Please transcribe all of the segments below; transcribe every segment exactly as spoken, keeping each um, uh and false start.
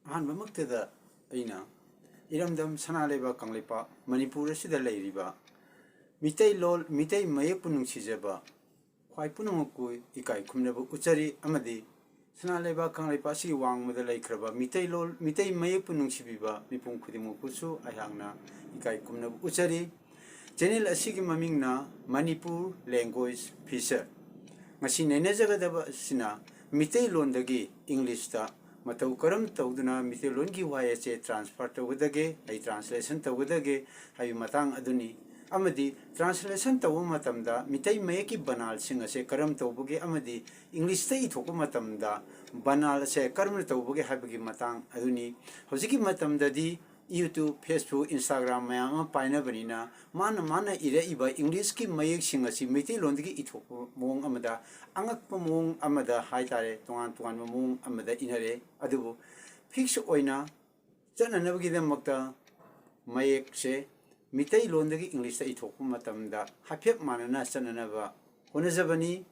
ꯑꯍꯥꯟꯕꯃꯛꯇꯗ ꯑꯩꯅ ꯏꯔꯝꯗꯝ ꯁꯅꯥ ꯂꯩꯕꯥꯛ ꯀꯪꯂꯩꯄꯥꯛ ꯃꯅꯤꯄꯨꯔ ꯑꯁꯤꯗ ꯂꯩꯔꯤꯕ ꯃꯤꯇꯩꯂꯣꯟ, ꯃꯤꯇꯩ ꯃꯌꯦꯛꯄꯨ ꯅꯨꯡꯁꯤꯖꯕ ꯈ꯭ꯋꯥꯏ ꯄꯨꯝꯅꯃꯛꯄꯨ ꯏꯀꯥꯏ ꯈꯨꯝꯅꯕ ꯎꯠꯆꯔꯤ, ꯑꯃꯗꯤ ꯁꯅꯥ ꯂꯩꯕꯥꯛ ꯀꯪꯂꯩꯄꯥꯛ ꯑꯁꯤꯒꯤ ꯋꯥꯡꯃꯗ ꯂꯩꯈ꯭ꯔꯕ ꯃꯤꯇꯩꯂꯣꯟ, ꯃꯤꯇꯩ ꯃꯌꯦꯛꯄꯨ ꯅꯨꯡꯁꯤꯕꯤꯕ ꯃꯤꯄꯨꯝ ꯈꯨꯗꯤꯡꯃꯛꯄꯨꯁꯨ ꯑꯩꯍꯥꯛꯅ ꯏꯀꯥꯏ ꯈꯨꯝꯅꯕ ꯎꯠꯆꯔꯤ꯫ ꯆꯦꯅꯦꯜ ꯑꯁꯤꯒꯤ ꯃꯃꯤꯡꯅ ꯃꯅꯤꯄꯨꯔ ꯂꯦꯡꯒ꯭ꯋꯦꯖ ꯐꯤꯆꯔ꯫ ꯉꯁꯤ ꯅꯩꯅꯖꯒꯗꯕ ꯑꯁꯤꯅ ꯃꯤꯇꯩꯂꯣꯟꯗꯒꯤ ꯏꯪꯂꯤꯁꯇ ꯃꯇꯧ ꯀꯔꯝ ꯇꯧꯗꯨꯅ ꯃꯤꯇꯩꯂꯣꯟꯒꯤ ꯋꯥꯍꯩ ꯑꯁꯦ ꯇ꯭ꯔꯥꯟꯁꯐꯔ ꯇꯧꯒꯗꯒꯦ, ꯑꯩ ꯇ꯭ꯔꯥꯟꯁꯂꯦꯁꯟ ꯇꯧꯒꯗꯒꯦ ꯍꯥꯏꯕꯒꯤ ꯃꯇꯥꯡ ꯑꯗꯨꯅꯤ꯫ ꯑꯃꯗꯤ ꯇ꯭ꯔꯥꯟꯁꯂꯦꯁꯟ ꯇꯧꯕ ꯃꯇꯝꯗ ꯃꯤꯇꯩ ꯃꯌꯦꯛꯀꯤ ꯕꯅꯥꯜꯁꯤꯡ ꯑꯁꯦ ꯀꯔꯝ ꯇꯧꯕꯒꯦ ꯑꯃꯗꯤ ꯏꯪꯂꯤꯁꯇ ꯏꯊꯣꯛꯄ ꯃꯇꯝꯗ ꯕꯅꯥꯜ ꯑꯁꯦ ꯀꯔꯝꯅ ꯇꯧꯕꯒꯦ ꯍꯥꯏꯕꯒꯤ ꯃꯇꯥꯡ ꯑꯗꯨꯅꯤ꯫ ꯍꯧꯖꯤꯛꯀꯤ ꯃꯇꯝꯗꯗꯤ YouTube, Facebook, Instagram ꯃꯌꯥꯝ ꯑꯃ ꯄꯥꯏꯅꯕꯅꯤꯅ ꯃꯥꯅ ꯃꯥꯅ ꯏꯔꯛꯏꯕ ꯏꯪꯂꯤꯁꯀꯤ ꯃꯌꯦꯛꯁꯤꯡ ꯑꯁꯤ ꯃꯩꯇꯩꯂꯣꯟꯗꯒꯤ ꯏꯊꯣꯛꯄ ꯃꯑꯣꯡ ꯑꯃꯗ, ꯑꯉꯛꯄ ꯃꯑꯣꯡ ꯑꯃꯗ ꯍꯥꯏꯇꯥꯔꯦ, ꯇꯣꯉꯥꯟ ꯇꯣꯉꯥꯟꯕ ꯃꯑꯣꯡ ꯑꯃꯗ ꯏꯅꯔꯦ꯫ ꯑꯗꯨꯕꯨ ꯐꯤꯛꯁ ꯑꯣꯏꯅ ꯆꯠꯅꯅꯕꯒꯤꯗꯃꯛꯇ ꯃꯌꯦꯛꯁꯦ ꯃꯤꯇꯩꯂꯣꯟꯗꯒꯤ ꯏꯪꯂꯤꯁꯇ ꯏꯊꯣꯛꯄ ꯃꯇꯝꯗ ꯍꯥꯏꯐꯦꯠ ꯃꯥꯟꯅꯅ ꯆꯠꯅꯅꯕ ꯍꯣꯠꯅꯖꯕꯅꯤ꯫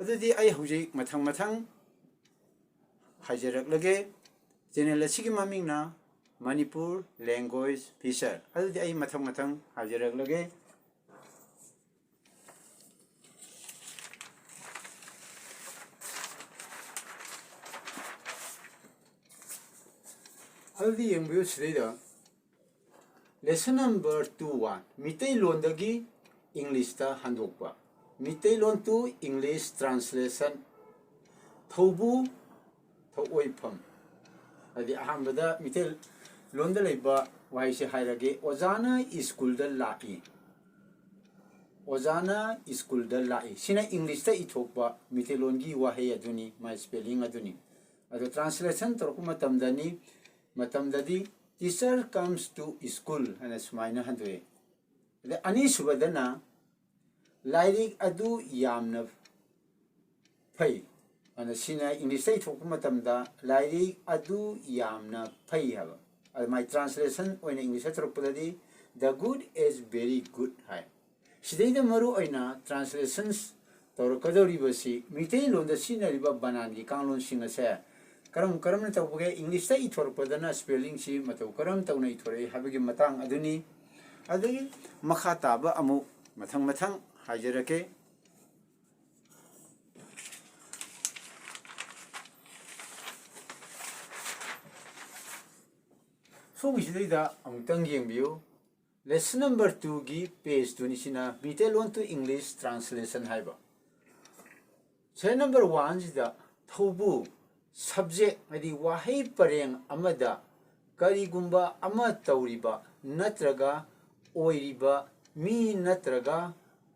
ꯑꯗꯨꯗꯤ ꯑꯩ ꯍꯧꯖꯤꯛ ꯃꯊꯪ ꯃꯊꯪ ꯍꯥꯏꯖꯔꯛꯂꯒꯦ꯫ ꯆꯦꯅꯦꯜ ꯑꯁꯤꯒꯤ ꯃꯃꯤꯡꯅ ꯃꯅꯤꯄꯨꯔ ꯂꯦꯡꯒ꯭ꯋꯦꯖ ꯐꯤꯆꯔ꯫ ꯑꯗꯨꯗꯤ ꯑꯩ ꯃꯊꯪ ꯃꯊꯪ ꯍꯥꯏꯖꯔꯛꯂꯒꯦ꯫ ꯑꯗꯨꯗꯤ ꯌꯦꯡꯕꯤꯌꯨ ꯁꯤꯗꯩꯗ, lesson number two one, ꯃꯤꯇꯩꯂꯣꯟꯗꯒꯤ ꯏꯪꯂꯤꯁꯇ ꯍꯟꯗꯣꯛꯄ꯫ Meiteilon to English translation꯫ ꯊꯧꯕꯨ, ꯊꯧꯑꯣꯏꯐꯝ꯫ ꯍꯥꯏꯗꯤ ꯑꯍꯥꯟꯕꯗ ꯃꯤꯇꯩꯂꯣꯟꯗ ꯂꯩꯕ ꯋꯥꯍꯩꯁꯦ ꯍꯥꯏꯔꯒꯦ, ꯑꯣꯖꯥꯅ ꯁ꯭ꯀꯨꯜꯗ ꯂꯥꯛꯏ꯫ ꯑꯣꯖꯥꯅ ꯁ꯭ꯀꯨꯜꯗ ꯂꯥꯛꯏ꯫ ꯁꯤꯅ ꯏꯪꯂꯤꯁꯇ ꯏꯊꯣꯛꯄ ꯃꯤꯇꯩꯂꯣꯟꯒꯤ ꯋꯥꯍꯩ ꯑꯗꯨꯅꯤ, ꯃꯥꯏ ꯁ꯭ꯄꯦꯂꯤꯡ ꯑꯗꯨꯅꯤ꯫ ꯑꯗꯣ ꯇ꯭ꯔꯥꯟꯁꯂꯦꯁꯟ ꯇꯧꯔꯛꯄ ꯃꯇꯝꯗꯅꯤ, ꯃꯇꯝꯗꯗꯤ "Teacher comes to school" ꯍꯥꯏꯅ ꯁꯨꯃꯥꯏꯅ ꯍꯟꯗꯣꯛꯑꯦ꯫ ꯑꯗ ꯑꯅꯤꯁꯨꯕꯗꯅ "ꯂꯥꯏꯔꯤꯛ ꯑꯗꯨ ꯌꯥꯝꯅ ꯐꯩ"꯫ ꯑꯗꯨꯅ ꯁꯤꯅ ꯏꯪꯂꯤꯁꯇ ꯏꯊꯣꯛꯄ ꯃꯇꯝꯗ "ꯂꯥꯏꯔꯤꯛ ꯑꯗꯨ ꯌꯥꯝꯅ ꯐꯩ" ꯍꯥꯏꯕ꯫ ꯑꯗꯨ ꯃꯥꯏ ꯇ꯭ꯔꯥꯟꯁꯂꯦꯁꯟ ꯑꯣꯏꯅ ꯏꯪꯂꯤꯁꯇ ꯇꯧꯔꯛꯄꯗꯗꯤ "The good is very good" ꯍꯥꯏ꯫ ꯁꯤꯗꯩꯗ ꯃꯔꯨ ꯑꯣꯏꯅ ꯇ꯭ꯔꯥꯟꯁꯂꯦꯁꯟꯁ ꯇꯧꯔꯛꯀꯗꯧꯔꯤꯕꯁꯤ ꯃꯤꯇꯩꯂꯣꯟꯗ ꯁꯤꯖꯤꯟꯅꯔꯤꯕ ꯕꯅꯥꯟꯒꯤ ꯀꯥꯡꯂꯣꯟꯁꯤꯡ ꯑꯁꯦ ꯀꯔꯝ ꯀꯔꯝꯅ ꯇꯧꯕꯒꯦ, ꯏꯪꯂꯤꯁꯇ ꯏꯊꯣꯔꯛꯄꯗꯅ ꯁ꯭ꯄꯦꯂꯤꯡꯁꯤ ꯃꯇꯧ ꯀꯔꯝ ꯇꯧꯅ ꯏꯊꯣꯔꯛꯏ ꯍꯥꯏꯕꯒꯤ ꯃꯇꯥꯡ ꯑꯗꯨꯅꯤ꯫ ꯑꯗꯒꯤ ꯃꯈꯥ ꯇꯥꯕ ꯑꯃꯨꯛ ꯃꯊꯪ ꯃꯊꯪ ꯍꯥꯏꯖꯔꯛꯀꯦ꯫ ꯁꯣꯝꯒꯤꯁꯤꯗꯩꯗ ꯑꯃꯨꯛꯇꯪ ꯌꯦꯡꯕꯤꯌꯨ꯫ Lesson number two ꯒꯤ page ꯇꯨꯅꯤ ꯁꯤꯅ, ꯃꯤꯇꯩꯂꯣꯟ to English translation ꯍꯥꯏꯕ꯫ Serial number one ꯁꯤꯗ ꯊꯧꯕꯨ, subject, ꯍꯥꯏꯗꯤ ꯋꯥꯍꯩ ꯄꯔꯦꯡ ꯑꯃꯗ ꯀꯔꯤꯒꯨꯝꯕ ꯑꯃ ꯇꯧꯔꯤꯕ ꯅꯠꯇ꯭ꯔꯒ ꯑꯣꯏꯔꯤꯕ ꯃꯤ ꯅꯠꯇ꯭ꯔꯒ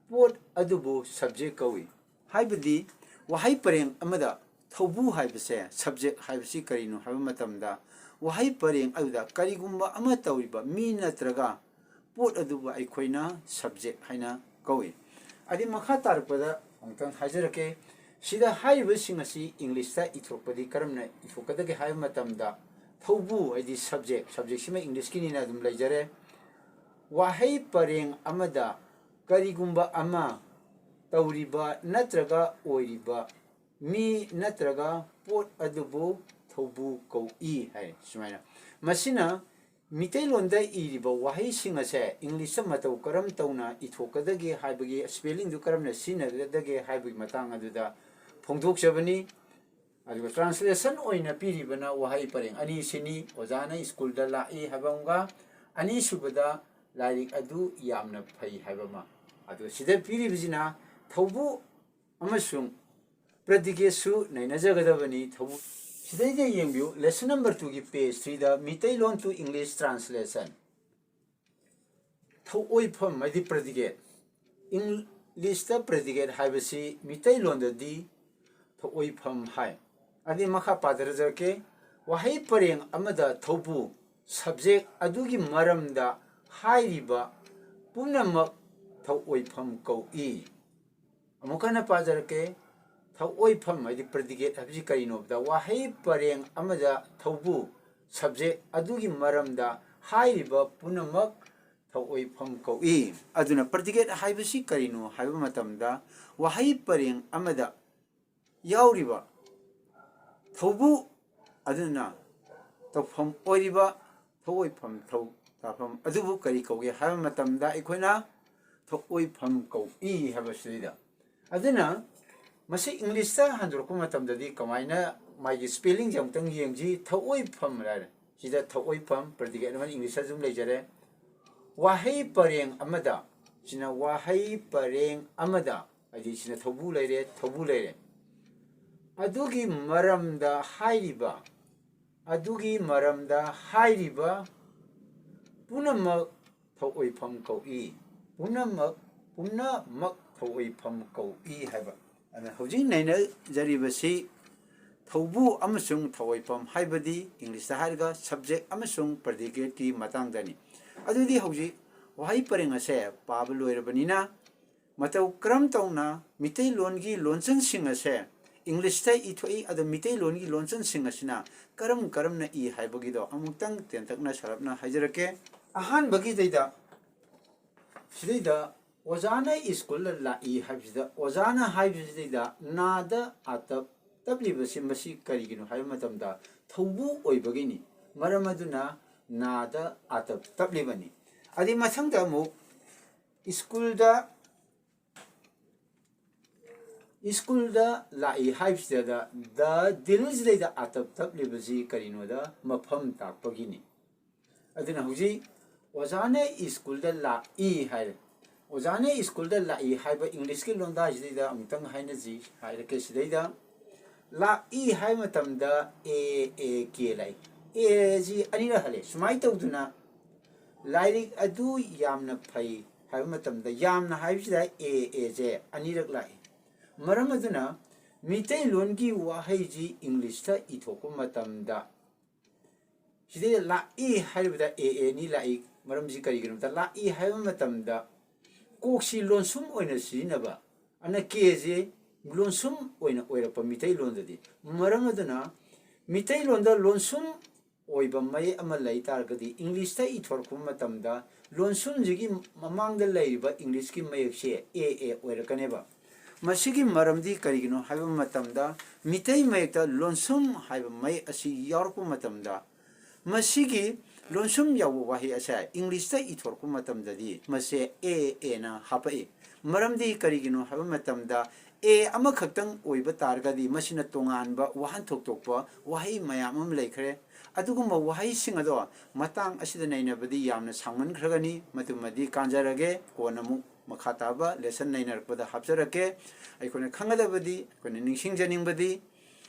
ꯄꯣꯠ ꯑꯗꯨꯕꯨ subject ꯀꯧꯏ꯫ ꯍꯥꯏꯕꯗꯤ ꯋꯥꯍꯩ ꯄꯔꯦꯡ ꯑꯃꯗ ꯊꯧꯕꯨ ꯍꯥꯏꯕꯁꯦ, subject ꯍꯥꯏꯕꯁꯤ ꯀꯔꯤꯅꯣ ꯍꯥꯏꯕ ꯃꯇꯝꯗ, ꯋꯥꯍꯩ ꯄꯔꯦꯡ ꯑꯗꯨꯗ ꯀꯔꯤꯒꯨꯝꯕ ꯑꯃ ꯇꯧꯔꯤꯕ ꯃꯤ ꯅꯠꯇ꯭ꯔꯒ ꯄꯣꯠ ꯑꯗꯨꯕꯨ ꯑꯩꯈꯣꯏꯅ subject ꯍꯥꯏꯅ ꯀꯧꯏ꯫ ꯑꯗꯩ ꯃꯈꯥ ꯇꯥꯔꯛꯄꯗ ꯑꯃꯨꯛꯇꯪ ꯍꯥꯏꯖꯔꯛꯀꯦ꯫ ꯁꯤꯗ ꯍꯥꯏꯔꯤꯕꯁꯤꯡ ꯑꯁꯤ ꯏꯪꯂꯤꯁꯇ ꯏꯊꯣꯛꯄꯗꯤ ꯀꯔꯝꯅ ꯏꯊꯣꯛꯀꯗꯒꯦ ꯍꯥꯏꯕ ꯃꯇꯝꯗ, ꯊꯧꯕꯨ ꯍꯥꯏꯗꯤ subject, subject ꯁꯤꯃ ꯏꯪꯂꯤꯁꯀꯤꯅꯤꯅ ꯑꯗꯨꯝ ꯂꯩꯖꯔꯦ꯫ ꯋꯥꯍꯩ ꯄꯔꯦꯡ ꯑꯃꯗ ꯀꯔꯤꯒꯨꯝꯕ ꯑꯃ ꯇꯧꯔꯤꯕ ꯅꯠꯇ꯭ꯔꯒ ꯑꯣꯏꯔꯤꯕ ꯃꯤ ꯅꯠꯇ꯭ꯔꯒ ꯄꯣꯠ ꯑꯗꯨꯕꯨ ꯊꯧꯕꯨ ꯀꯧꯏ ꯍꯥꯏ꯫ ꯁꯨꯃꯥꯏꯅ, ꯃꯁꯤꯅ ꯃꯤꯇꯩꯂꯣꯟꯗ ꯏꯔꯤꯕ ꯋꯥꯍꯩꯁꯤꯡ ꯑꯁꯦ ꯏꯪꯂꯤꯁꯇ ꯃꯇꯧ ꯀꯔꯝ ꯇꯧꯅ ꯏꯊꯣꯛꯀꯗꯒꯦ ꯍꯥꯏꯕꯒꯤ, spellingꯗꯨ ꯀꯔꯝꯅ ꯁꯤꯖꯤꯟꯅꯒꯗꯒꯦ ꯍꯥꯏꯕꯒꯤ ꯃꯇꯥꯡ ꯑꯗꯨꯗ ꯐꯣꯡꯗꯣꯛꯆꯕꯅꯤ꯫ ꯑꯗꯨꯒ translation ꯑꯣꯏꯅ ꯄꯤꯔꯤꯕꯅ ꯋꯥꯍꯩ ꯄꯔꯦꯡ ꯑꯅꯤꯁꯤꯅꯤ, ꯑꯣꯖꯥꯅ ꯁ꯭ꯀꯨꯜꯗ ꯂꯥꯛꯏ ꯍꯥꯏꯕ ꯑꯃꯒ, ꯑꯅꯤꯁꯨꯕꯗ ꯂꯥꯏꯔꯤꯛ ꯑꯗꯨ ꯌꯥꯝꯅ ꯐꯩ ꯍꯥꯏꯕ ꯑꯃ꯫ ꯑꯗꯨ ꯁꯤꯗ ꯄꯤꯔꯤꯕꯁꯤꯅ ꯊꯧꯕꯨ ꯑꯃꯁꯨꯡ predicateꯁꯨ ꯅꯩꯅꯖꯒꯗꯕꯅꯤ꯫ ꯊꯧꯕꯨ, ꯁꯤꯗꯩꯗ ꯌꯦꯡꯕꯤꯌꯨ, lesson number twoꯒꯤ page threeꯗ Meiteilon to English translation꯫ ꯊꯧꯑꯣꯏꯐꯝ ꯍꯥꯏꯗꯤ predicate꯫ ꯏꯪꯂꯤꯁꯇ predicate ꯍꯥꯏꯕꯁꯤ ꯃꯤꯇꯩꯂꯣꯟꯗꯗꯤ ꯊꯧꯑꯣꯏꯐꯝ ꯍꯥꯏ꯫ ꯑꯗꯩ ꯃꯈꯥ ꯄꯥꯖꯔꯛꯀꯦ꯫ ꯋꯥꯍꯩ ꯄꯔꯦꯡ ꯑꯃꯗ ꯊꯧꯕꯨ, subject ꯑꯗꯨꯒꯤ ꯃꯔꯝꯗ ꯍꯥꯏꯔꯤꯕ ꯄꯨꯝꯅꯃꯛ ꯊꯧꯑꯣꯏꯐꯝ ꯀꯧꯏ꯫ ꯑꯃꯨꯛ ꯍꯟꯅ ꯄꯥꯖꯔꯛꯀꯦ꯫ ꯊꯧꯑꯣꯏꯐꯝ ꯍꯥꯏꯗꯤ predicate ꯍꯥꯏꯕꯁꯤ ꯀꯔꯤꯅꯣ ꯍꯥꯏꯕꯗ, ꯋꯥꯍꯩ ꯄꯔꯦꯡ ꯑꯃꯗ ꯊꯧꯕꯨ, subject ꯑꯗꯨꯒꯤ ꯃꯔꯝꯗ ꯍꯥꯏꯔꯤꯕ ꯄꯨꯝꯅꯃꯛ ꯊꯧꯑꯣꯏꯐꯝ ꯀꯧꯏ꯫ ꯑꯗꯨꯅ predicate ꯍꯥꯏꯕꯁꯤ ꯀꯔꯤꯅꯣ ꯍꯥꯏꯕ ꯃꯇꯝꯗ, ꯋꯥꯍꯩ ꯄꯔꯦꯡ ꯑꯃꯗ ꯌꯥꯎꯔꯤꯕ ꯊꯧꯕꯨ ꯑꯗꯨꯅ ꯇꯧꯐꯝ ꯑꯣꯏꯔꯤꯕ ꯊꯧꯑꯣꯏꯐꯝ ꯊꯧ ꯇꯥꯐꯝ ꯑꯗꯨꯕꯨ ꯀꯔꯤ ꯀꯧꯒꯦ ꯍꯥꯏꯕ ꯃꯇꯝꯗ ꯑꯩꯈꯣꯏꯅ ꯊꯧꯑꯣꯏꯐꯝ ꯀꯧꯏ ꯍꯥꯏꯕꯁꯤꯗ꯫ ꯑꯗꯨꯅ ꯃꯁꯤ ꯏꯪꯂꯤꯁꯇ ꯍꯟꯗꯣꯔꯛꯄ ꯃꯇꯝꯗꯗꯤ ꯀꯃꯥꯏꯅ ꯃꯥꯒꯤ ꯁ꯭ꯄꯦꯂꯤꯡꯁꯦ ꯑꯃꯨꯛꯇꯪ ꯌꯦꯡꯁꯤ꯫ ꯊꯧꯑꯣꯏꯐꯝ ꯍꯥꯏꯔꯦ꯫ ꯁꯤꯗ ꯊꯧꯑꯣꯏꯐꯝ predicate ꯑꯃ ꯏꯪꯂꯤꯁꯇ ꯑꯗꯨꯝ ꯂꯩꯖꯔꯦ꯫ ꯋꯥꯍꯩ ꯄꯔꯦꯡ ꯑꯃꯗ, ꯁꯤꯅ ꯋꯥꯍꯩ ꯄꯔꯦꯡ ꯑꯃꯗ, ꯍꯥꯏꯗꯤ ꯁꯤꯅ ꯊꯧꯕꯨ ꯂꯩꯔꯦ, ꯊꯧꯕꯨ ꯂꯩꯔꯦ꯫ ꯑꯗꯨꯒꯤ ꯃꯔꯝꯗ ꯍꯥꯏꯔꯤꯕ, ꯑꯗꯨꯒꯤ ꯃꯔꯝꯗ ꯍꯥꯏꯔꯤꯕ ꯄꯨꯝꯅꯃꯛ ꯊꯧꯑꯣꯏꯐꯝ ꯀꯧꯏ꯫ ꯄꯨꯝꯅꯃꯛ, ꯄꯨꯝꯅꯃꯛ ꯊꯧꯑꯣꯏꯐꯝ ꯀꯧꯏ ꯍꯥꯏꯕ꯫ ꯑꯗꯨꯅ ꯍꯧꯖꯤꯛ ꯅꯩꯅꯖꯔꯤꯕꯁꯤ ꯊꯧꯕꯨ ꯑꯃꯁꯨꯡ ꯊꯧꯑꯣꯏꯐꯝ ꯍꯥꯏꯕꯗꯤ ꯏꯪꯂꯤꯁꯇ ꯍꯥꯏꯔꯒ subject ꯑꯃꯁꯨꯡ predicateꯀꯤ ꯃꯇꯥꯡꯗꯅꯤ꯫ ꯑꯗꯨꯗꯤ ꯍꯧꯖꯤꯛ ꯋꯥꯍꯩ ꯄꯔꯦꯡ ꯑꯁꯦ ꯄꯥꯕ ꯂꯣꯏꯔꯕꯅꯤꯅ, ꯃꯇꯧ ꯀꯔꯝ ꯇꯧꯅ ꯃꯤꯇꯩꯂꯣꯟꯒꯤ ꯂꯣꯟꯆꯟꯁꯤꯡ ꯑꯁꯦ ꯏꯪꯂꯤꯁꯇ ꯏꯊꯣꯛꯏ, ꯑꯗꯣ ꯃꯤꯇꯩꯂꯣꯟꯒꯤ ꯂꯣꯟꯆꯟꯁꯤꯡ ꯑꯁꯤꯅ ꯀꯔꯝ ꯀꯔꯝꯅ ꯏ ꯍꯥꯏꯕꯒꯤꯗꯣ ꯑꯃꯨꯛꯇꯪ ꯇꯦꯟꯇꯛꯅ ꯁꯥꯔꯞꯅ ꯍꯥꯏꯖꯔꯛꯀꯦ꯫ ꯑꯍꯥꯟꯕꯒꯤꯗꯩꯗ, ꯁꯤꯗꯩꯗ ꯑꯣꯖꯥꯅ ꯁ꯭ꯀꯨꯜꯗ ꯂꯥꯛꯏ ꯍꯥꯏꯕꯁꯤꯗ, ꯑꯣꯖꯥꯅ ꯍꯥꯏꯕꯁꯤꯗꯩꯗ ꯅꯥꯗ ꯑꯥꯇꯞ ꯇꯞꯂꯤꯕꯁꯤ ꯃꯁꯤ ꯀꯔꯤꯒꯤꯅꯣ ꯍꯥꯏꯕ ꯃꯇꯝꯗ ꯊꯧꯕꯨ ꯑꯣꯏꯕꯒꯤꯅꯤ꯫ ꯃꯔꯝ ꯑꯗꯨꯅ ꯅꯥꯗ ꯑꯥꯇꯞ ꯇꯞꯂꯤꯕꯅꯤ꯫ ꯑꯗꯩ ꯃꯊꯪꯗ ꯑꯃꯨꯛ ꯁ꯭ꯀꯨꯜꯗ, ꯁ꯭ꯀꯨꯜꯗ ꯂꯥꯛꯏ ꯍꯥꯏꯕꯁꯤꯗ the ꯗꯤꯜꯁꯤꯗꯩꯗ ꯑꯥꯇꯞ ꯇꯞꯂꯤꯕꯁꯤ ꯀꯔꯤꯅꯣꯗ ꯃꯐꯝ ꯇꯥꯛꯄꯒꯤꯅꯤ꯫ ꯑꯗꯨꯅ ꯍꯧꯖꯤꯛ ꯑꯣꯖꯥꯅ ꯁ꯭ꯀꯨꯜꯗ ꯂꯥꯛꯏ ꯍꯥꯏꯔꯦ꯫ ꯑꯣꯖꯥꯅ ꯁ꯭ꯀꯨꯜꯗ ꯂꯥꯛꯏ ꯍꯥꯏꯕ ꯏꯪꯂꯤꯁꯀꯤ ꯂꯣꯟꯗꯥꯁꯤꯗꯩꯗ ꯑꯃꯨꯛꯇꯪ ꯍꯥꯏꯅꯁꯤ ꯍꯥꯏꯔꯛꯀꯦ꯫ ꯁꯤꯗꯩꯗ ꯂꯥꯛꯏ ꯍꯥꯏꯕ ꯃꯇꯝꯗ A A K ꯂꯥꯛꯏ꯫ Aꯁꯤ ꯑꯅꯤꯔꯛ ꯍꯜꯂꯦ꯫ ꯁꯨꯃꯥꯏꯅ ꯇꯧꯗꯅ ꯂꯥꯏꯔꯤꯛ ꯑꯗꯨ ꯌꯥꯝꯅ ꯐꯩ ꯍꯥꯏꯕ ꯃꯇꯝꯗ ꯌꯥꯝꯅ ꯍꯥꯏꯕꯁꯤꯗ A Aꯁꯦ ꯑꯅꯤꯔꯛ ꯂꯥꯛꯏ꯫ ꯃꯔꯝ ꯑꯗꯨꯅ ꯃꯤꯇꯩꯂꯣꯟꯒꯤ ꯋꯥꯍꯩꯁꯤ ꯏꯪꯂꯤꯁꯇ ꯏꯊꯣꯛꯄ ꯃꯇꯝꯗ ꯁꯤꯗꯩꯗ ꯂꯥꯛꯏ ꯍꯥꯏꯔꯤꯕꯗ A A ꯑꯅꯤ ꯂꯥꯛꯏ꯫ ꯃꯔꯝꯁꯤ ꯀꯔꯤꯒꯤꯅꯣꯗ ꯂꯥꯛꯏ ꯍꯥꯏꯕ ꯃꯇꯝꯗ ꯀꯣꯛꯁꯤ ꯂꯣꯟꯁꯨꯝ ꯑꯣꯏꯅ ꯁꯤꯖꯤꯟꯅꯕ, ꯑꯅ Kꯁꯤ ꯂꯣꯟꯁꯨꯝ ꯑꯣꯏꯅ ꯑꯣꯏꯔꯛꯄ ꯃꯤꯇꯩꯂꯣꯟꯗꯗꯤ꯫ ꯃꯔꯝ ꯑꯗꯨꯅ ꯃꯤꯇꯩꯂꯣꯟꯗ ꯂꯣꯟꯁꯨꯝ ꯑꯣꯏꯕ ꯃꯌꯦꯛ ꯑꯃ ꯂꯩ ꯇꯥꯔꯒꯗꯤ ꯏꯪꯂꯤꯁꯇ ꯏꯊꯣꯔꯛꯄ ꯃꯇꯝꯗ ꯂꯣꯟꯁꯨꯝꯁꯤꯒꯤ ꯃꯃꯥꯡꯗ ꯂꯩꯔꯤꯕ ꯏꯪꯂꯤꯁꯀꯤ ꯃꯌꯦꯛꯁꯦ A A ꯑꯣꯏꯔꯛꯀꯅꯦꯕ꯫ ꯃꯁꯤꯒꯤ ꯃꯔꯝꯗꯤ ꯀꯔꯤꯒꯤꯅꯣ ꯍꯥꯏꯕ ꯃꯇꯝꯗ, ꯃꯤꯇꯩ ꯃꯌꯦꯛꯇ ꯂꯣꯟꯁꯨꯝ ꯍꯥꯏꯕ ꯃꯌꯦꯛ ꯑꯁꯤ ꯌꯥꯎꯔꯛꯄ ꯃꯇꯝꯗ, ꯃꯁꯤꯒꯤ ꯂꯣꯟꯁꯨꯝ ꯌꯥꯎꯕ ꯋꯥꯍꯩ ꯑꯁꯦ ꯏꯪꯂꯤꯁꯇ ꯏꯊꯣꯔꯛꯄ ꯃꯇꯝꯗꯗꯤ ꯃꯁꯦ ꯑꯦ ꯑꯦꯅ ꯍꯥꯞꯄꯛꯏ꯫ ꯃꯔꯝꯗꯤ ꯀꯔꯤꯒꯤꯅꯣ ꯍꯥꯏꯕ ꯃꯇꯝꯗ, ꯑꯦ ꯑꯃꯈꯛꯇꯪ ꯑꯣꯏꯕ ꯇꯥꯔꯒꯗꯤ ꯃꯁꯤꯅ ꯇꯣꯉꯥꯟꯕ ꯋꯥꯍꯟꯊꯣꯛ ꯊꯣꯛꯄ ꯋꯥꯍꯩ ꯃꯌꯥꯝ ꯑꯃ ꯂꯩꯈ꯭ꯔꯦ꯫ ꯑꯗꯨꯒꯨꯝꯕ ꯋꯥꯍꯩꯁꯤꯡ ꯑꯗꯣ ꯃꯇꯥꯡ ꯑꯁꯤꯗ ꯅꯩꯅꯕꯗꯤ ꯌꯥꯝꯅ ꯁꯥꯡꯃꯟꯈ꯭ꯔꯒꯅꯤ, ꯃꯗꯨꯃꯗꯤ ꯀꯥꯟꯖꯔꯒꯦ, ꯀꯣꯟꯅ ꯑꯃꯨꯛ ꯃꯈꯥ ꯇꯥꯕ ꯂꯦꯁꯟ ꯅꯩꯅꯔꯛꯄꯗ ꯍꯥꯞꯆꯔꯛꯀꯦ꯫ ꯑꯩꯈꯣꯏꯅ ꯈꯪꯒꯗꯕꯗꯤ, ꯑꯩꯈꯣꯏꯅ ꯅꯤꯡꯁꯤꯡꯖꯅꯤꯡꯕꯗꯤ,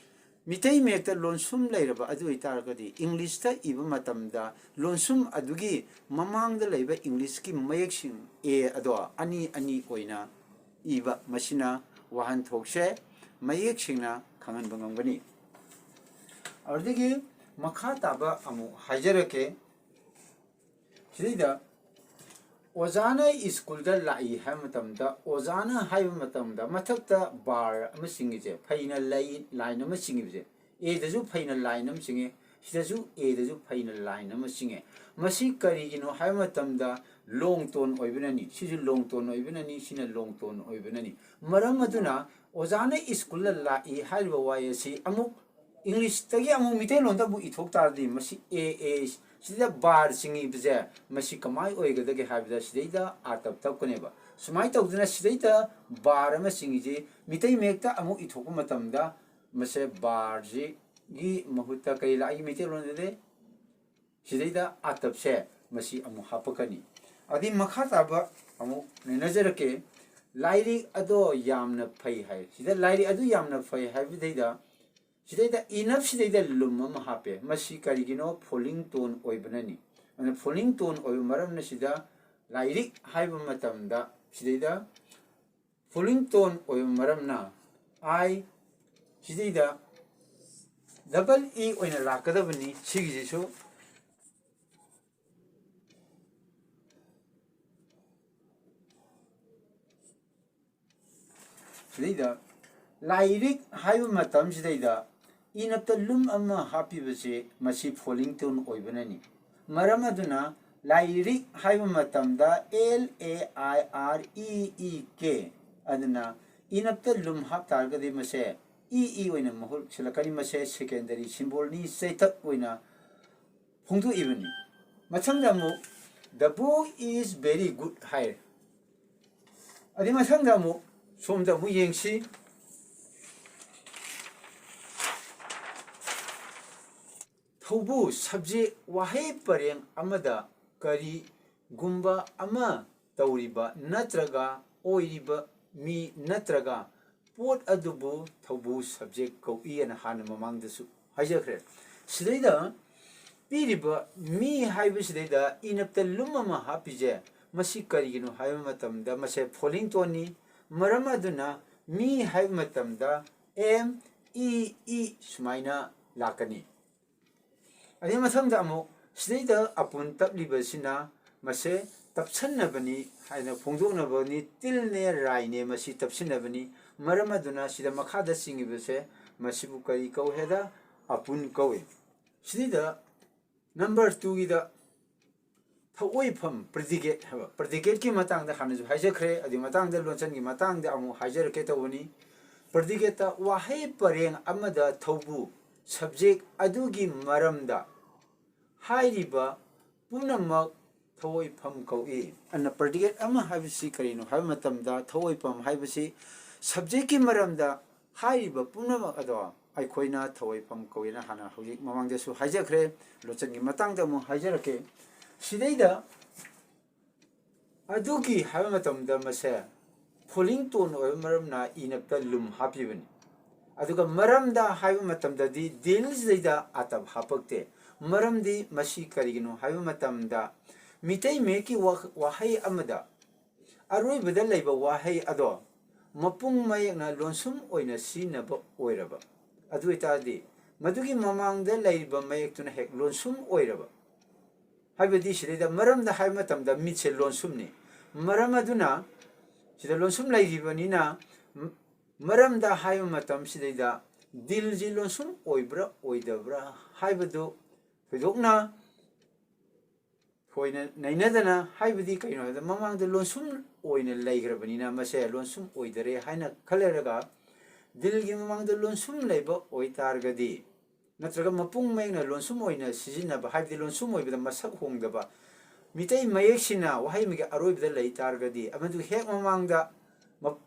ꯃꯤꯇꯩ ꯃꯌꯦꯛꯇ ꯂꯣꯟꯁꯨꯝ ꯂꯩꯔꯕ ꯑꯗꯨ ꯑꯣꯏꯇꯥꯔꯒꯗꯤ, ꯏꯪꯂꯤꯁꯇ ꯏꯕ ꯃꯇꯝꯗ ꯂꯣꯟꯁꯨꯝ ꯑꯗꯨꯒꯤ ꯃꯃꯥꯡꯗ ꯂꯩꯕ ꯏꯪꯂꯤꯁꯀꯤ ꯃꯌꯦꯛꯁꯤꯡ ꯑꯦ ꯑꯗꯣ ꯑꯅꯤ ꯑꯅꯤ ꯑꯣꯏꯅ ꯏꯕ, ꯃꯁꯤꯅ ꯋꯥꯍꯟꯊꯣꯛꯁꯦ ꯃꯌꯦꯛ ꯁꯦꯡꯅ ꯈꯪꯍꯟꯕ ꯉꯝꯒꯅꯤ꯫ ꯑꯗꯨꯗꯒꯤ ꯃꯈꯥ ꯇꯥꯕ ꯑꯃꯨꯛ ꯍꯥꯏꯖꯔꯛꯀꯦ꯫ ꯁꯤꯗꯩꯗ ꯑꯣꯖꯥꯅ ꯁ꯭ꯀꯨꯜꯗ ꯂꯥꯛꯏ ꯍꯥꯏꯕ ꯃꯇꯝꯗ, ꯑꯣꯖꯥꯅ ꯍꯥꯏꯕ ꯃꯇꯝꯗ ꯃꯊꯛꯇ ꯕꯥꯔ ꯑꯃ ꯆꯤꯡꯉꯤꯁꯦ, ꯐꯩꯅ ꯂꯩ ꯂꯥꯏꯟ ꯑꯃ ꯆꯤꯡꯉꯤꯕꯁꯦ, ꯑꯦꯗꯁꯨ ꯐꯩꯅ ꯂꯥꯏꯟ ꯑꯃ ꯆꯤꯡꯉꯦ, ꯁꯤꯗꯁꯨ ꯑꯦꯗꯁꯨ ꯐꯩꯅ ꯂꯥꯏꯟ ꯑꯃ ꯆꯤꯡꯉꯦ꯫ ꯃꯁꯤ ꯀꯔꯤꯒꯤꯅꯣ ꯍꯥꯏꯕ ꯃꯇꯝꯗ, ꯂꯣꯡ ꯇꯣꯟ ꯑꯣꯏꯕꯅꯅꯤ꯫ ꯁꯤꯁꯨ ꯂꯣꯡ ꯇꯣꯟ ꯑꯣꯏꯕꯅꯅꯤ, ꯁꯤꯅ ꯂꯣꯡ ꯇꯣꯟ ꯑꯣꯏꯕꯅꯅꯤ꯫ ꯃꯔꯝ ꯑꯗꯨꯅ ꯑꯣꯖꯥꯅ ꯁ꯭ꯀꯨꯜꯗ ꯂꯥꯛꯏ ꯍꯥꯏꯔꯤꯕ ꯋꯥꯍꯩ ꯑꯁꯤ ꯑꯃꯨꯛ ꯏꯪꯂꯤꯁꯇꯒꯤ ꯑꯃꯨꯛ ꯃꯤꯇꯩꯂꯣꯟꯗ ꯑꯃꯨꯛ ꯏꯊꯣꯛ ꯇꯥꯔꯗꯤ, ꯃꯁꯤ ꯑꯦ ꯑꯦ ꯁꯤꯗ ꯕꯥꯔ ꯆꯤꯡꯉꯤꯕꯁꯦ, ꯃꯁꯤ ꯀꯃꯥꯏ ꯑꯣꯏꯒꯗꯒꯦ ꯍꯥꯏꯕꯗ, ꯁꯤꯗꯩꯗ ꯑꯥꯇꯞ ꯇꯞꯀꯅꯦꯕ꯫ ꯁꯨꯃꯥꯏꯅ ꯇꯧꯗꯅ ꯁꯤꯗꯩꯗ ꯕꯥꯔ ꯑꯃ ꯆꯤꯡꯉꯤꯁꯤ ꯃꯤꯇꯩ ꯃꯌꯦꯛꯇ ꯑꯃꯨꯛ ꯏꯊꯣꯛꯄ ꯃꯇꯝꯗ, ꯃꯁꯦ ꯕꯥꯔꯁꯤꯒꯤ ꯃꯍꯨꯠꯇ ꯀꯔꯤ ꯂꯥꯛꯏ ꯃꯩꯇꯩꯂꯣꯟꯗꯗꯤ? ꯁꯤꯗꯩꯗ ꯑꯥꯇꯞꯁꯦ ꯃꯁꯤ ꯑꯃꯨꯛ ꯍꯥꯞꯄꯛꯀꯅꯤ꯫ ꯑꯗꯩ ꯃꯈꯥ ꯇꯥꯕ ꯑꯃꯨꯛ ꯅꯩꯅꯖꯔꯛꯀꯦ꯫ ꯂꯥꯏꯔꯤꯛ ꯑꯗꯣ ꯌꯥꯝꯅ ꯐꯩ ꯍꯥꯏ꯫ ꯁꯤꯗ ꯂꯥꯏꯔꯤꯛ ꯑꯗꯨ ꯌꯥꯝꯅ ꯐꯩ ꯍꯥꯏꯕꯗꯩꯗ, ꯁꯤꯗꯩꯗ ꯏꯅꯞ ꯁꯤꯗꯩꯗ ꯂꯨꯝ ꯑꯃ ꯍꯥꯞꯄꯦ꯫ ꯃꯁꯤ ꯀꯔꯤꯒꯤꯅꯣ? ꯐꯣꯂꯤꯡ ꯇꯣꯟ ꯑꯣꯏꯕꯅꯅꯤ꯫ ꯑꯗꯨꯅ ꯐꯣꯂꯤꯡ ꯇꯣꯟ ꯑꯣꯏꯕ ꯃꯔꯝꯅ ꯁꯤꯗ ꯂꯥꯏꯔꯤꯛ ꯍꯥꯏꯕ ꯃꯇꯝꯗ ꯁꯤꯗꯩꯗ ꯐꯣꯂꯤꯡ ꯇꯣꯟ ꯑꯣꯏꯕ ꯃꯔꯝꯅ ꯑꯥꯏ ꯁꯤꯗꯩꯗ ꯗꯕꯜ ꯏ ꯑꯣꯏꯅ ꯂꯥꯛꯀꯗꯕꯅꯤ꯫ ꯁꯤꯒꯤꯁꯤꯁꯨ ꯁꯤꯗꯩꯗ ꯂꯥꯏꯔꯤꯛ ꯍꯥꯏꯕ ꯃꯇꯝꯁꯤꯗꯩꯗ ꯏꯅꯞꯇ ꯂꯨꯝ ꯑꯃ ꯍꯥꯞꯄꯤꯕꯁꯤ ꯃꯁꯤ ꯐꯣꯂꯤꯡ ꯇꯣꯟ ꯑꯣꯏꯕꯅꯅꯤ꯫ ꯃꯔꯝ ꯑꯗꯨꯅ ꯂꯥꯏꯔꯤꯛ ꯍꯥꯏꯕ ꯃꯇꯝꯗ L A I R E E K, ꯑꯗꯨꯅ ꯏꯅꯞꯇ ꯂꯨꯝ ꯍꯥꯞ ꯇꯥꯔꯒꯗꯤ ꯃꯁꯦ ꯏ ꯏ ꯑꯣꯏꯅ ꯃꯍꯨꯠ ꯁꯤꯜꯂꯛꯀꯅꯤ꯫ ꯃꯁꯦ secondary symbolꯅꯤ, ꯆꯩꯊꯛ ꯑꯣꯏꯅ ꯐꯣꯡꯗꯣꯛꯏꯕꯅꯤ꯫ ꯃꯊꯪꯗ ꯑꯃꯨꯛ "The boy is very good" ꯍꯥꯏꯔꯦ꯫ ꯑꯗꯩ ꯃꯊꯪꯗ ꯑꯃꯨꯛ ꯁꯣꯝꯗ ꯑꯃꯨꯛ ꯌꯦꯡꯁꯤ꯫ ꯊꯧꯕꯨ subject ꯋꯥꯍꯩ ꯄꯔꯦꯡ ꯑꯃꯗ ꯀꯔꯤꯒꯨꯝꯕ ꯑꯃ ꯇꯧꯔꯤꯕ ꯅꯠꯇ꯭ꯔꯒ ꯑꯣꯏꯔꯤꯕ ꯃꯤ ꯅꯠꯇ꯭ꯔꯒ ꯄꯣꯠ ꯑꯗꯨꯕꯨ ꯊꯧꯕꯨ subject ꯀꯧꯏ ꯑꯅ ꯍꯥꯟꯅ ꯃꯃꯥꯡꯗꯁꯨ ꯍꯥꯏꯖꯈ꯭ꯔꯦ꯫ ꯁꯤꯗꯩꯗ ꯄꯤꯔꯤꯕ ꯃꯤ ꯍꯥꯏꯕꯁꯤꯗꯩꯗ ꯏꯅꯞꯇ ꯂꯨꯝ ꯑꯃ ꯍꯥꯞꯄꯤꯁꯦ ꯃꯁꯤ ꯀꯔꯤꯒꯤꯅꯣ ꯍꯥꯏꯕ ꯃꯇꯝꯗ ꯃꯁꯦ falling toneꯅꯤ꯫ ꯃꯔꯝ ꯑꯗꯨꯅ ꯃꯤ ꯍꯥꯏꯕ ꯃꯇꯝꯗ M E E ꯁꯨꯃꯥꯏꯅ ꯂꯥꯛꯀꯅꯤ꯫ ꯑꯗꯩ ꯃꯊꯪꯗ ꯑꯃꯨꯛ ꯁꯤꯗꯩꯗ ꯑꯄꯨꯟ ꯇꯞꯂꯤꯕꯁꯤꯅ ꯃꯁꯦ ꯇꯞꯁꯟꯅꯕꯅꯤ ꯍꯥꯏꯅ ꯐꯣꯡꯗꯣꯛꯅꯕꯅꯤ꯫ ꯇꯤꯜꯅꯦ ꯔꯥꯏꯅꯦ ꯃꯁꯤ ꯇꯞꯁꯤꯟꯅꯕꯅꯤ꯫ ꯃꯔꯝ ꯑꯗꯨꯅ ꯁꯤꯗ ꯃꯈꯥꯗ ꯆꯤꯡꯉꯤꯕꯁꯦ ꯃꯁꯤꯕꯨ ꯀꯔꯤ ꯀꯧꯏ ꯍꯥꯏꯗ ꯑꯄꯨꯟ ꯀꯧꯏ꯫ ꯁꯤꯗꯩꯗ number twoꯒꯤꯗ ꯊꯑꯣꯏꯐꯝ predicate ꯍꯥꯏꯕ predicateꯀꯤ ꯃꯇꯥꯡꯗ ꯍꯥꯟꯅꯁꯨ ꯍꯥꯏꯖꯈ꯭ꯔꯦ꯫ ꯑꯗꯨꯒꯤ ꯃꯇꯥꯡꯗ ꯂꯣꯟꯆꯟꯒꯤ ꯃꯇꯥꯡꯗ ꯑꯃꯨꯛ ꯍꯥꯏꯖꯔꯛꯀꯦ ꯇꯧꯕꯅꯤ꯫ Predicateꯇ ꯋꯥꯍꯩ ꯄꯔꯦꯡ ꯑꯃꯗ ꯊꯧꯕꯨ subject ꯑꯗꯨꯒꯤ ꯃꯔꯝꯗ ꯍꯥꯏꯔꯤꯕ ꯄꯨꯝꯅꯃꯛ ꯊꯑꯣꯏꯐꯝ ꯀꯧꯏ꯫ ꯑꯗꯨꯅ predicate ꯑꯃ ꯍꯥꯏꯕꯁꯤ ꯀꯔꯤꯅꯣ ꯍꯥꯏꯕ ꯃꯇꯝꯗ ꯊꯑꯣꯏꯐꯝ ꯍꯥꯏꯕꯁꯤ subjectꯀꯤ ꯃꯔꯝꯗ ꯍꯥꯏꯔꯤꯕ ꯄꯨꯝꯅꯃꯛ ꯑꯗꯣ ꯑꯩꯈꯣꯏꯅ ꯊꯑꯣꯏꯐꯝ ꯀꯧꯏꯅ ꯍꯥꯟꯅ ꯍꯧꯖꯤꯛ ꯃꯃꯥꯡꯗꯁꯨ ꯍꯥꯏꯖꯈ꯭ꯔꯦ꯫ ꯂꯣꯟꯆꯟꯒꯤ ꯃꯇꯥꯡꯗ ꯑꯃꯨꯛ ꯍꯥꯏꯖꯔꯛꯀꯦ꯫ ꯁꯤꯗꯩꯗ ꯑꯗꯨꯒꯤ ꯍꯥꯏꯕ ꯃꯇꯝꯗ ꯃꯁꯦ falling tone ꯑꯣꯏꯕ ꯃꯔꯝꯅ ꯏꯅꯞꯇ ꯂꯨꯝ ꯍꯥꯞꯄꯤꯕꯅꯤ꯫ ꯑꯗꯨꯒ ꯃꯔꯝꯗ ꯍꯥꯏꯕ ꯃꯇꯝꯗꯗꯤ ꯗꯤꯜꯁꯤꯗꯩꯗ ꯑꯇꯞ ꯍꯥꯞꯄꯛꯇꯦ꯫ ꯃꯔꯝꯗꯤ ꯃꯁꯤ ꯀꯔꯤꯒꯤꯅꯣ ꯍꯥꯏꯕ ꯃꯇꯝꯗ ꯃꯤꯇꯩ ꯃꯌꯦꯛꯀꯤ ꯋꯥ-, ꯋꯥꯍꯩ ꯑꯃꯗ ꯑꯔꯣꯏꯕꯗ ꯂꯩꯕ ꯋꯥꯍꯩ ꯑꯗꯣ ꯃꯄꯨꯡ ꯃꯌꯦꯛꯅ ꯂꯣꯟꯁꯨꯝ ꯑꯣꯏꯅ ꯁꯤꯖꯤꯟꯅꯕ ꯑꯣꯏꯔꯕ, ꯑꯗꯨ ꯑꯣꯏꯇꯥꯔꯗꯤ ꯃꯗꯨꯒꯤ ꯃꯃꯥꯡꯗ ꯂꯩꯔꯤꯕ ꯃꯌꯦꯛꯇꯨꯅ ꯍꯦꯛ ꯂꯣꯟꯁꯨꯝ ꯑꯣꯏꯔꯕ꯫ ꯍꯥꯏꯕꯗꯤ ꯁꯤꯗꯩꯗ ꯃꯔꯝꯗ ꯍꯥꯏꯕ ꯃꯇꯝꯗ ꯃꯤꯠꯁꯦ ꯂꯣꯟꯁꯨꯝꯅꯤ꯫ ꯃꯔꯝ ꯑꯗꯨꯅ ꯁꯤꯗ ꯂꯣꯟꯁꯨꯝ ꯂꯩꯔꯤꯕꯅꯤꯅ ꯃ-, ꯃꯔꯝꯗ ꯍꯥꯏꯕ ꯃꯇꯝꯁꯤꯗꯩꯗ ꯗꯤꯜꯁꯤ ꯂꯣꯟꯁꯨꯝ ꯑꯣꯏꯕ꯭ꯔꯥ ꯑꯣꯏꯗꯕ꯭ꯔꯥ ꯍꯥꯏꯕꯗꯨ ꯊꯣꯏꯗꯣꯛꯅ ꯊꯣꯏꯅ ꯅꯩꯅꯗꯅ, ꯍꯥꯏꯕꯗꯤ ꯀꯩꯅꯣ ꯍꯥꯏꯕꯗ ꯃꯃꯥꯡꯗ ꯂꯣꯟꯁꯨꯝ ꯑꯣꯏꯅ ꯂꯩꯈ꯭ꯔꯕꯅꯤꯅ ꯃꯁꯦ ꯂꯣꯟꯁꯨꯝ ꯑꯣꯏꯗꯔꯦ ꯍꯥꯏꯅ ꯈꯜꯂꯔꯒ ꯗꯤꯜꯒꯤ ꯃꯃꯥꯡꯗ ꯂꯣꯟꯁꯨꯝ ꯂꯩꯕ ꯑꯣꯏꯇꯥꯔꯒꯗꯤ, ꯅꯠꯇ꯭ꯔꯒ ꯃꯄꯨꯡ ꯃꯌꯦꯛꯅ ꯂꯣꯟꯁꯨꯝ ꯑꯣꯏꯅ ꯁꯤꯖꯤꯟꯅꯕ, ꯍꯥꯏꯕꯗꯤ ꯂꯣꯟꯁꯨꯝ ꯑꯣꯏꯕꯗ ꯃꯁꯛ ꯍꯣꯡꯗꯕ, ꯃꯤꯇꯩ ꯃꯌꯦꯛꯁꯤꯅ ꯋꯥꯍꯩ ꯑꯃꯒꯤ ꯑꯔꯣꯏꯕꯗ ꯂꯩ ꯇꯥꯔꯒꯗꯤ, ꯑꯃꯗꯨ ꯍꯦꯛ ꯃꯃꯥꯡꯗ ꯃ-,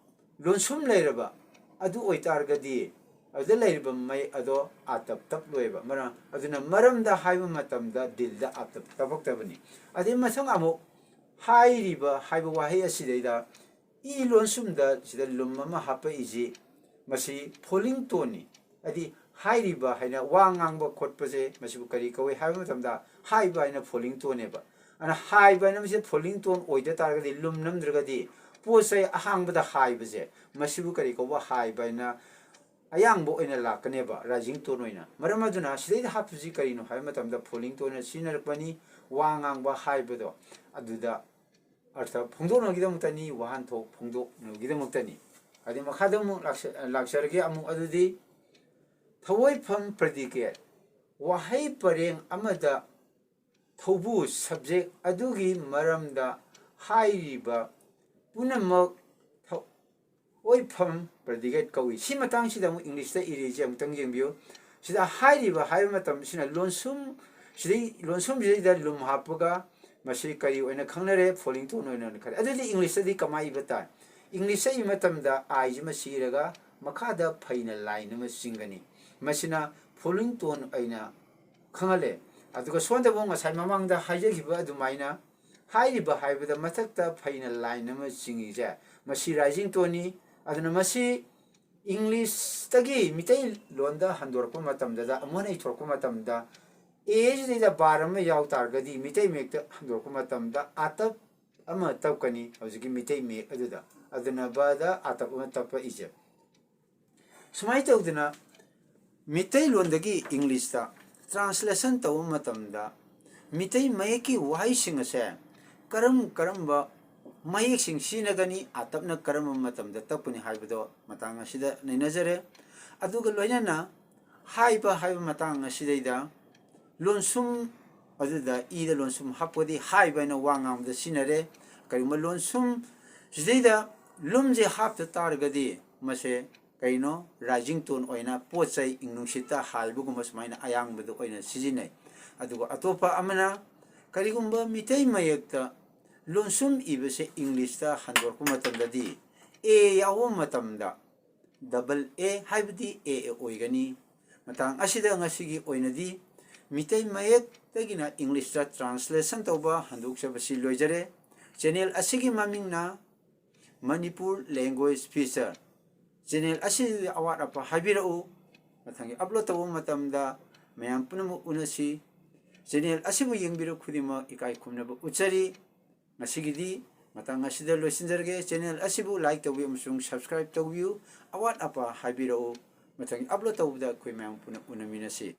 ꯂꯣꯟꯁꯨꯝ ꯂꯩꯔꯕ ꯑꯗꯨ ꯑꯣꯏꯇꯥꯔꯒꯗꯤ, ꯑꯗꯨꯗ ꯂꯩꯔꯤꯕ ꯃꯌꯦꯛ ꯑꯗꯣ ꯑꯥꯇꯞ ꯇꯞꯂꯣꯏꯕ꯫ ꯃꯔꯝ ꯑꯗꯨꯅ ꯃꯔꯝꯗ ꯍꯥꯏꯕ ꯃꯇꯝꯗ ꯗꯤꯜꯗ ꯑꯥꯇꯞ ꯇꯞꯄꯛꯇꯕꯅꯤ꯫ ꯑꯗꯩ ꯃꯊꯪ ꯑꯃꯨꯛ ꯍꯥꯏꯔꯤꯕ ꯍꯥꯏꯕ ꯋꯥꯍꯩ ꯑꯁꯤꯗꯩꯗ ꯏ ꯂꯣꯟꯁꯨꯝꯗ ꯁꯤꯗ ꯂꯨꯝ ꯑꯃ ꯍꯥꯞꯄꯛꯏꯁꯤ, ꯃꯁꯤ ꯐꯣꯂꯤꯡ ꯇꯣꯟꯅꯤ꯫ ꯍꯥꯏꯗꯤ ꯍꯥꯏꯔꯤꯕ ꯍꯥꯏꯅ ꯋꯥ ꯉꯥꯡꯕ ꯈꯣꯠꯄꯁꯦ ꯃꯁꯤꯕꯨ ꯀꯔꯤ ꯀꯧꯏ ꯍꯥꯏꯕ ꯃꯇꯝꯗ ꯍꯥꯏꯕ ꯍꯥꯏꯅ ꯐꯣꯂꯤꯡ ꯇꯣꯟꯅꯦꯕ꯫ ꯑꯗꯨꯅ ꯍꯥꯏꯕ ꯍꯥꯏꯅ ꯃꯁꯤ ꯐꯣꯂꯤꯡ ꯇꯣꯟ ꯑꯣꯏꯗ ꯇꯥꯔꯒꯗꯤ, ꯂꯨꯝ ꯅꯝꯗ꯭ꯔꯒꯗꯤ ꯄꯣꯠ ꯆꯩ ꯑꯍꯥꯡꯕꯗ ꯍꯥꯏꯕꯁꯦ ꯃꯁꯤꯕꯨ ꯀꯔꯤ ꯀꯧꯕ, ꯍꯥꯏꯕ ꯍꯥꯏꯅ ꯑꯌꯥꯡꯕ ꯑꯣꯏꯅ ꯂꯥꯛꯀꯅꯦꯕ, ꯔꯥꯏꯖꯤꯡ ꯇꯣꯟ ꯑꯣꯏꯅ꯫ ꯃꯔꯝ ꯑꯗꯨꯅ ꯁꯤꯗꯩꯗ ꯍꯥꯞꯄꯁꯤ ꯀꯔꯤꯅꯣ ꯍꯥꯏꯕ ꯃꯇꯝꯗ ꯐꯣꯂꯤꯡ ꯇꯣꯟꯅ ꯁꯤꯖꯤꯟꯅꯔꯛꯄꯅꯤ, ꯋꯥ ꯉꯥꯡꯕ ꯍꯥꯏꯕꯗꯣ ꯑꯗꯨꯗ ꯑꯔꯊ ꯐꯣꯡꯗꯣꯛꯅꯕꯒꯤꯗꯃꯛꯇꯅꯤ, ꯋꯥꯍꯟꯊꯣꯛ ꯐꯣꯡꯗꯣꯛꯅꯕꯒꯤꯗꯃꯛꯇꯅꯤ꯫ ꯑꯗꯩ ꯃꯈꯥꯗ ꯑꯃꯨꯛ ꯂꯥꯛꯆ-, ꯂꯥꯛꯆꯔꯒꯦ ꯑꯃꯨꯛ ꯑꯗꯨꯗꯤ ꯊꯑꯣꯏꯐꯝ predicate, ꯋꯥꯍꯩ ꯄꯔꯦꯡ ꯑꯃꯗ ꯊꯧꯕꯨ subject ꯑꯗꯨꯒꯤ ꯃꯔꯝꯗ ꯍꯥꯏꯔꯤꯕ ꯄꯨꯝꯅꯃꯛ ꯊ-, ꯑꯣꯏꯐꯝ predicate ꯀꯧꯏ꯫ ꯁꯤ ꯃꯇꯥꯡꯁꯤꯗ ꯑꯃꯨꯛ ꯏꯪꯂꯤꯁꯇ ꯏꯔꯤꯁꯦ ꯑꯃꯨꯛꯇꯪ ꯌꯦꯡꯕꯤꯌꯨ꯫ ꯁꯤꯗ ꯍꯥꯏꯔꯤꯕ ꯍꯥꯏꯕ ꯃꯇꯝꯁꯤꯅ ꯂꯣꯟꯁꯨꯝ, ꯁꯤꯗꯩ, ꯂꯣꯟꯁꯨꯝꯁꯤꯗꯩꯗ ꯂꯨꯝ ꯍꯥꯞꯄꯒ ꯃꯁꯤ ꯀꯔꯤ ꯑꯣꯏꯅ ꯈꯪꯅꯔꯦ? ꯐꯣꯂꯤꯡ ꯇꯣꯟ ꯑꯣꯏꯅ ꯈꯜꯂꯦ꯫ ꯑꯗꯨꯗꯤ ꯏꯪꯂꯤꯁꯇꯗꯤ ꯀꯃꯥꯏ ꯏꯕ ꯇꯥꯏ? ꯏꯪꯂꯤꯁꯇ ꯏꯕ ꯃꯇꯝꯗ ꯑꯥꯏꯁꯤ ꯃꯁꯤ ꯏꯔꯒ ꯃꯈꯥꯗ ꯐꯩꯅ ꯂꯥꯏꯟ ꯑꯃ ꯆꯤꯡꯒꯅꯤ꯫ ꯃꯁꯤꯅ ꯐꯣꯂꯤꯡ ꯇꯣꯟ ꯑꯣꯏꯅ ꯈꯪꯍꯜꯂꯦ꯫ ꯑꯗꯨꯒ ꯁꯣꯝꯗ ꯑꯃꯨꯛ ꯉꯁꯥꯏ ꯃꯃꯥꯡꯗ ꯍꯥꯏꯖꯈꯤꯕ ꯑꯗꯨꯃꯥꯏꯅ ꯍꯥꯏꯔꯤꯕ ꯍꯥꯏꯕꯗ ꯃꯊꯛꯇ ꯐꯩꯅ ꯂꯥꯏꯟ ꯑꯃ ꯆꯤꯡꯉꯤꯁꯦ, ꯃꯁꯤ ꯔꯥꯏꯖꯤꯡ ꯇꯣꯟꯅꯤ꯫ ꯑꯗꯨꯅ ꯃꯁꯤ ꯏꯪꯂꯤꯁꯇꯒꯤ ꯃꯤꯇꯩꯂꯣꯟꯗ ꯍꯟꯗꯣꯔꯛꯄ ꯃꯇꯝꯗꯗ, ꯑꯃꯨꯛ ꯍꯟꯅ ꯏꯊꯣꯔꯛꯄ ꯃꯇꯝꯗ, ꯑꯦꯁꯤꯗꯩꯗ ꯕꯥꯔ ꯑꯃ ꯌꯥꯎ ꯇꯥꯔꯒꯗꯤ ꯃꯤꯇꯩ ꯃꯌꯦꯛꯇ ꯍꯟꯗꯣꯔꯛꯄ ꯃꯇꯝꯗ ꯑꯥꯇꯞ ꯑꯃ ꯇꯞꯀꯅꯤ, ꯍꯧꯖꯤꯛꯀꯤ ꯃꯤꯇꯩ ꯃꯌꯦꯛ ꯑꯗꯨꯗ꯫ ꯑꯗꯨꯅ ꯕꯗ ꯑꯥꯇꯞ ꯑꯃ ꯇꯞꯄꯛꯏꯁꯦ꯫ ꯁꯨꯃꯥꯏꯅ ꯇꯧꯗꯅ ꯃꯤꯇꯩꯂꯣꯟꯗꯒꯤ ꯏꯪꯂꯤꯁꯇ translation ꯇꯧꯕ ꯃꯇꯝꯗ ꯃꯤꯇꯩ ꯃꯌꯦꯛꯀꯤ ꯋꯥꯍꯩꯁꯤꯡ ꯑꯁꯦ ꯀꯔꯝ ꯀꯔꯝꯕ ꯃꯌꯦꯛꯁꯤꯡ ꯁꯤꯖꯤꯟꯅꯒꯅꯤ, ꯑꯥꯇꯞꯅ ꯀꯔꯝꯕ ꯃꯇꯝꯗ ꯇꯞꯀꯅꯤ ꯍꯥꯏꯕꯗꯣ ꯃꯇꯥꯡ ꯑꯁꯤꯗ ꯅꯩꯅꯖꯔꯦ꯫ ꯑꯗꯨꯒ ꯂꯣꯏꯅꯅ ꯍꯥꯏꯕ ꯍꯥꯏꯕ ꯃꯇꯥꯡ ꯑꯁꯤꯗꯩꯗ ꯂꯣꯟꯁꯨꯝ ꯑꯗꯨꯗ ꯏꯗ ꯂꯣꯟꯁꯨꯝ ꯍꯥꯞꯄꯗꯤ ꯍꯥꯏꯕ ꯍꯥꯏꯅ ꯋꯥ ꯉꯥꯡꯕꯗ ꯁꯤꯖꯤꯟꯅꯔꯦ꯫ ꯀꯔꯤꯒꯨꯝꯕ ꯂꯣꯟꯁꯨꯝ ꯁꯤꯗꯩꯗ ꯂꯨꯝꯁꯦ ꯍꯥꯞꯇ ꯇꯥꯔꯒꯗꯤ ꯃꯁꯦ ꯀꯩꯅꯣ, ꯔꯥꯏꯖꯤꯡ ꯇꯣꯟ ꯑꯣꯏꯅ ꯄꯣꯠ ꯆꯩ ꯏꯪ ꯅꯨꯡꯁꯤꯠꯇ ꯍꯥꯏꯕꯒꯨꯝꯕ ꯁꯨꯃꯥꯏꯅ ꯑꯌꯥꯡꯕꯗ ꯑꯣꯏꯅ ꯁꯤꯖꯤꯟꯅꯩ꯫ ꯑꯗꯨꯒ ꯑꯇꯣꯞꯄ ꯑꯃꯅ, ꯀꯔꯤꯒꯨꯝꯕ ꯃꯤꯇꯩ ꯃꯌꯦꯛꯇ ꯂꯣꯟꯁꯨꯝ ꯏꯕꯁꯦ ꯏꯪꯂꯤꯁꯇ ꯍꯟꯗꯣꯔꯛꯄ ꯃꯇꯝꯗꯗꯤ ꯑꯦ ꯌꯥꯎꯕ ꯃꯇꯝꯗ ꯗꯕꯜ ꯑꯦ ꯍꯥꯏꯕꯗꯤ ꯑꯦ ꯑꯦ ꯑꯣꯏꯒꯅꯤ꯫ ꯃꯇꯥꯡ ꯑꯁꯤꯗ ꯉꯁꯤꯒꯤ ꯑꯣꯏꯅꯗꯤ ꯃꯤꯇꯩ ꯃꯌꯦꯛꯇꯒꯤꯅ ꯏꯪꯂꯤꯁꯇ ꯇ꯭ꯔꯥꯟꯁꯂꯦꯁꯟ ꯇꯧꯕ ꯍꯟꯗꯣꯛꯆꯕꯁꯤ ꯂꯣꯏꯖꯔꯦ꯫ ꯆꯦꯅꯦꯜ ꯑꯁꯤꯒꯤ ꯃꯃꯤꯡꯅ ꯃꯅꯤꯄꯨꯔ ꯂꯦꯡꯒ꯭ꯋꯦꯖ ꯐꯤꯆꯔ꯫ ꯆꯦꯅꯦꯜ ꯑꯁꯤꯗ ꯑꯋꯥꯠ ꯑꯄꯥ ꯍꯥꯏꯕꯤꯔꯛꯎ꯫ ꯃꯊꯪꯒꯤ ꯑꯞꯂꯣꯗ ꯇꯧꯕ ꯃꯇꯝꯗ ꯃꯌꯥꯝ ꯄꯨꯝꯅꯃꯛ ꯎꯅꯁꯤ꯫ ꯆꯦꯅꯦꯜ ꯑꯁꯤꯕꯨ ꯌꯦꯡꯕꯤꯔꯛ ꯈꯨꯗꯤꯡꯃꯛ ꯏꯀꯥꯏ ꯈꯨꯝꯅꯕ ꯎꯠꯆꯔꯤ꯫ ꯉꯁꯤꯒꯤꯗꯤ ꯃꯇꯥꯡ ꯑꯁꯤꯗ ꯂꯣꯏꯁꯤꯟꯖꯔꯒꯦ꯫ ꯆꯦꯅꯦꯜ ꯑꯁꯤꯕꯨ ꯂꯥꯏꯛ ꯇꯧꯕꯤꯌꯨ ꯑꯃꯁꯨꯡ ꯁꯕꯁꯀ꯭ꯔꯥꯏꯕ ꯇꯧꯕꯤꯌꯨ꯫ ꯑꯋꯥꯠ ꯑꯄꯥ ꯍꯥꯏꯕꯤꯔꯛꯎ꯫ ꯃꯊꯪꯒꯤ ꯑꯞꯂꯣꯗ ꯇꯧꯕꯗ ꯑꯩꯈꯣꯏ ꯃꯌꯥꯝ ꯄꯨꯟꯅ ꯎꯅꯃꯤꯟꯅꯁꯤ꯫